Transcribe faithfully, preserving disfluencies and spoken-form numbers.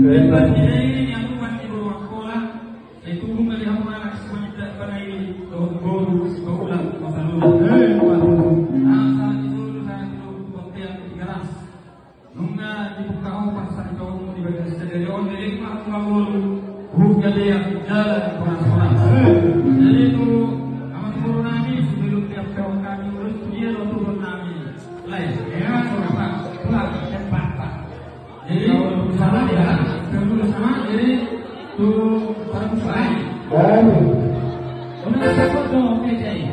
Bebas. Jadi ini yang rumah di bawah sekolah. Sai tubu ma di hamu anak sipaninta panaili dohot boru sipaula masa lalu. Eh, masa lalu. Asa di solu saya tubu baktian di garas. Nunga dibuka opas sari kaum di bagas sadari on, jadi ma hamu boru. Buka dia jalan horas-horas. Eh. Jadi tu amang boru nami sebelum dia peok kami urus dia lo turun nami. Lai, ya, apa? Pulang, cepat, Pak. Jadi, sama ya, dulu sama, jadi, tu, perempuan. Baru. Udah, takut dong, oke, jadi.